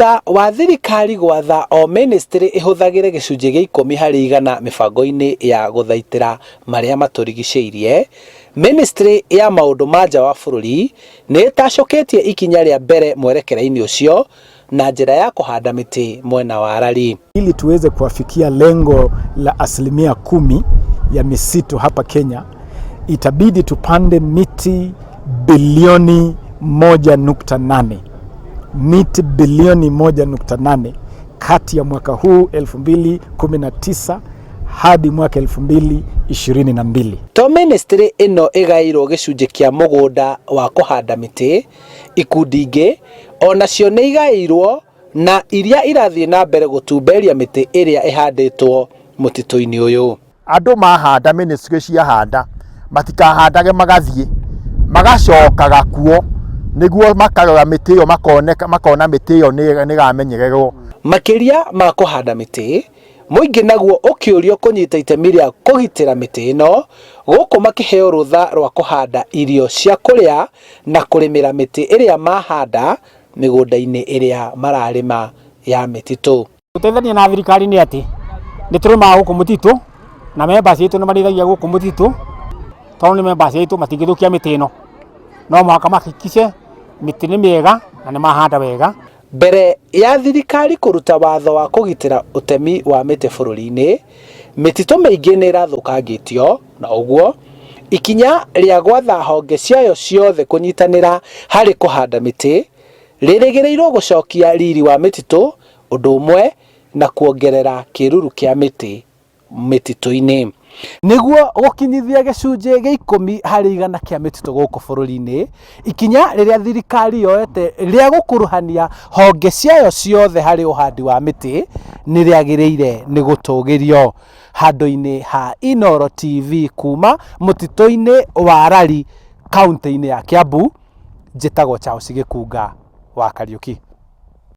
Thutha wa thirikari gwatha o ministry ĩhũthagĩre gĩcunjĩ gĩa 10% mĩbango-inĩ ya gũthaitĩra marĩa matũrigicĩirie, ministry ya maũndũ ma nja wa bũrũri nĩ ĩtacũkĩtie ikinya rĩa mbere mwerekera-inĩ ũcio na njĩra ya kũhanda mĩtĩ mwena wa Lari. Ili tuweze kuafikia lengo la 10% ya misitu hapa Kenya, itabidi tupande miti bilioni 1.8, miti bilioni 1.8 kati ya mwaka huu 2019 hadi mwaka 2022. To ministry ĩno ĩgaĩirwo gĩcunjĩ kĩa mũgũnda wa kũhanda mĩtĩ, ikundi ingĩ onacio nĩ igaĩirwo na iria irathiĩ na mbere gũtumberia mĩtĩ ĩrĩa ĩhandĩtwo mũtitũ-inĩ ũyũ. Andũ mahanda, ministry ciahanda, matikahandage magathiĩ magacokaga kuo nĩguo makarora mĩtĩ ĩyo, makoneka, makona mĩtĩ ĩyo nĩ ĩramenyererwo. Makĩria ma kũhanda mĩtĩ, mũingĩ naguo ũkĩũrio kũnyita itemi rĩa kũgitĩra mĩtĩ ĩno, gũkũ makĩheo rũtha rwa kũhanda irio cia kũrĩa na kũrĩmĩra mĩtĩ ĩrĩa mahanda mĩgũnda-inĩ ĩrĩa mararĩma ya mĩtitũ. Gũteithania na thirikari nĩ atĩ nĩ tũrĩmaga gũkũ mũtitũ na members aitũ nĩ marĩithagia gũkũ mũtitũ, tondũ nĩ members aitũ matingĩthũkia mĩtĩ ĩno, no mũhaka mahakikice mĩtĩ nĩ mĩega na nĩ mahanda wega. Mbere ya thirikari kũruta watho wa kũgitĩra ũtemi wa mĩtĩ bũrũri-inĩ, mĩtitũ mĩingĩ nĩ ĩrathũkangĩtio na ũguo ikinya rĩa gwatha honge ciayo ciothe kũnyitanĩra harĩ kũhanda mĩtĩ rĩrĩgĩrĩirwo gũcokia riri wa mĩtitũ ũndũ ũmwe na kuongerera kĩruru kĩa mĩtĩ mĩtitũ-inĩ. Nĩguo gũkinyithia gĩcunjĩ gĩa 10% kĩa mĩtitũ gũkũ bũrũri-inĩ, ikinya rĩrĩa thirikari yoete rĩa gũkuruhania honge ciayo ciothe harĩ ũhandi wa mĩtĩ nĩ rĩagĩrĩire nĩ gũtũgĩrio. Handũ-inĩ ha Inooro TV kuma mũtitũ-inĩ wa Lari kaunti-inĩ ya Kiambu, njĩtagwo Charles Gĩkunga wa Kariuki.